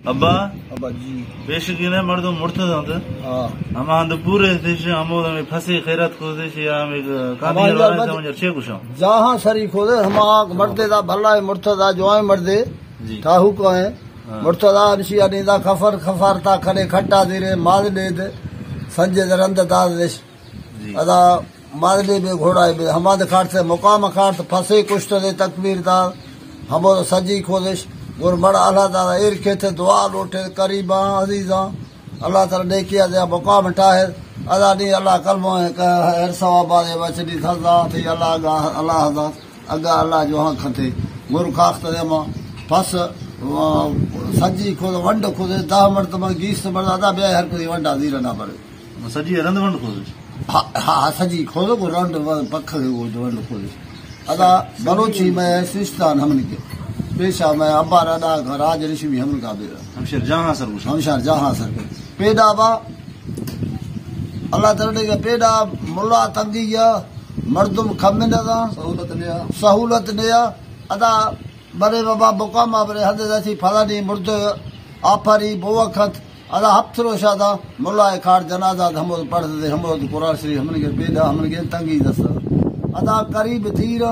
ابا، ابا جی۔ پیشگی نے مردم مرتد انت۔ ہاں۔ ہما ہند پورے تش، ہمود ہمے پھسے خیرات کو تش، یا ہمے کاندی ہما روایت جا سمجھ چے گوشاں؟ جہاں سری کو دے، ہما آگ مردے دا بھلا ہے، مرتد دا جوائیں مردے، جی۔ تاہو کو ہیں۔ ہاں۔ مرتد دا ہمشی آنی دا کفر، کفر تا کھنے کھٹا دیرے، ماد لے دے، سنجے درند داد دش۔ جی۔ ادا مادلی بے گھوڑا بے، ہماد کارت مقام کارت، پھسے کشت دے تکبیر دار، ہمود سجی کھودش، گور مڑ اللہ تعالی ایر کھیت دعا لوٹے، قریباں عزیزاں، اللہ تعالی نیکیا دیا مقام ٹاہر، ادا نی اللہ کلمہ ہے کہ ہر ثواب آدے بچنی تھزا، تھی اللہ گا، اللہ حضرت۔ اگا اللہ جو ہاں کھتے، گور کاخت دے ما، پس، آ، سجی کھود، ونڈ کھود، دہ مرد ما، گیست مرد، ادا بیا ہر کوئی ونڈا زیر نہ پڑے۔ سجی رند ونڈ کھود؟ ہاں، ہاں، سجی کھود کو رند و-، پکھ کے وہ جو ونڈ کھود۔ ادا بلوچی میں سیستان ہمن کے۔ پیشہ میں ابا رادا گھر راج رشمی ہمن کا بیرا۔ ہمشیر جہاں سر گوشاں۔ ہمشیر جہاں سر۔ پیدا با اللہ تعالی کے پیدا ملا تنگی یا مردم کم نہ دا۔ سہولت نیا۔ سہولت نیا۔ ادا برے بابا بکا ما برے ہندے دسی پھلانی مرد آپاری بو وقت۔ ادا ہفت روشا دا ملا کار جنازہ دا ہمود پڑھ دے، ہمود قرآن شریف ہمن کے پیدا ہمن کے تنگی دستا۔ ادا قریب دیر،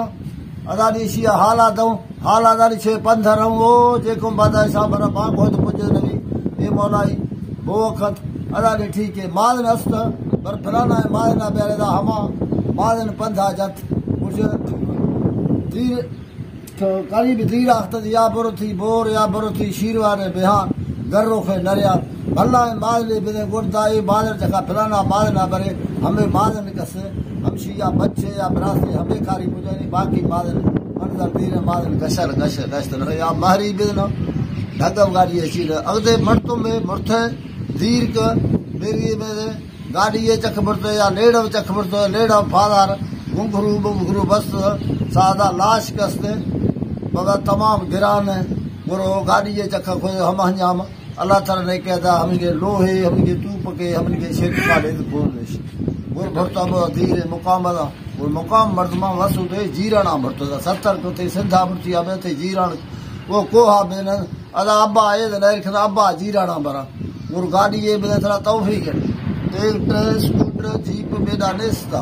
ادا دیشی حالا دوں، حالا داری چھ پندھ رہوں، او جے کم بادا حساب برا بانگ ہوئے تو پجے نبی، اے مولائی، بو وقت، ادا نے ٹھیک ہے، مادن است، پر پھلانا ہے، مادن بیارے دا ہما، مادن پندھا جت، مجھے دیر، تو قریب دیر آختد یا برو تھی بور یا برو تھی شیروار بہان، گر روخے نریار، بھلا ہے مادلے بدے گردا اے مادر چکا پھلانا مادنا برے، ہمیں مادن کسے، ہمشی یا بچے یا براسے، ہمیں کاری مجانی باقی مادن، منظر دیر مادن گشر گشر گشت نہ یا مہری بدنا، ڈھگم گاڑی ہے چیل، اگدے مرتم میں مرتھے، دیر کا، میری میں دے، گاڑی ء چک برتو یا لیڑو چک برتو، لیڑو پھادار گنگرو بنگرو بست، سادہ لاش کستے، مگر تمام گران ہے۔ گرو گاڑی ء چک خود ہم ہنجام، اللہ تعالی نے کہتا، ہم کے لوہے، ہم کے توپ کے، ہم کے شیر کا لے کون نش۔ گر بھرتا بہ دیر مقام دا، گر مقام مردمان وسو دے جیرانا بھرتا دا، ستر کو تے سندھا بھرتی ابے تے جیران، وہ کوہا بینن، ادا ابا آئے دے نیر کھنا ابا جیرانا برا۔ گور گاڑی اے بدے ترا توفیق ہے۔ ٹریکٹر، اسکوٹر، جیپ بیڈا نیستا۔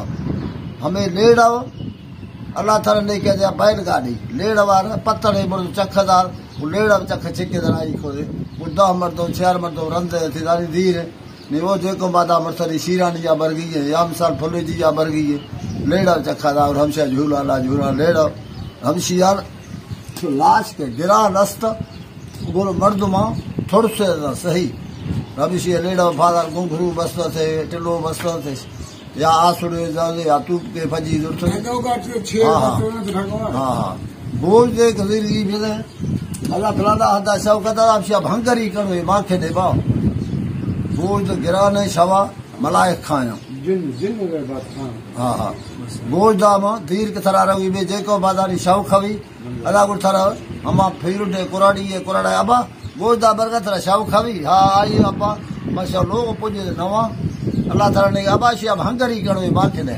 ہمیں لیڑا، اللہ تعالی نے کہہ دیا بیل گاڑی۔ لیڑا وار پتڑے برد چکھدار، وہ لیڑا چکھ چکے در آئی کھو دے۔ وہ دہ مردوں، چار مردوں رندے تھی دانی دیر ہے۔ نی وہ جے کو مادا مرسری شیرانی یا برگی ہے، یا مثال پھلوجی یا برگی ہے۔ لیڑا چکھا دا اور ہمشہ جھولا لا جھولا لیڑا۔ ہمشیار لاش کے گران است، گل مردماں تھوڑ سے دا صحیح۔ ہمشی لیڑا فادر گنگھرو بستا تھے، ٹلو بستا تھے، یا آسڑے زادے، یا توپ کے پجی زرتے۔ ہاں، ہاں۔ ہاں، ہاں۔ بوجھ دے گزیر گی بھی دے۔ اللہ فلانا ہدا شوکت آ، ہمشی اب ہنگری کرو، یہ ماں کے دے با۔ بوجھ دے گران ہے شوا، ملائک کھایا۔ جن، جن رہے بات، ہاں۔ ہاں، ہاں۔ بوجھ دا ما، دیر کے تھرا روی بے، جے کو بازاری شوق ہوی۔ ادا گڑ تھرا ہما پھیرڈے کراڑی ہے، کراڑا ابا، گوش دا برگا تھرا شاو کھاوی، ہا، آئی ابا، ما شاو لوگ پوجے نواں، اللہ تعالی نے ابا شی اب ہنگری کنوے باکے نے،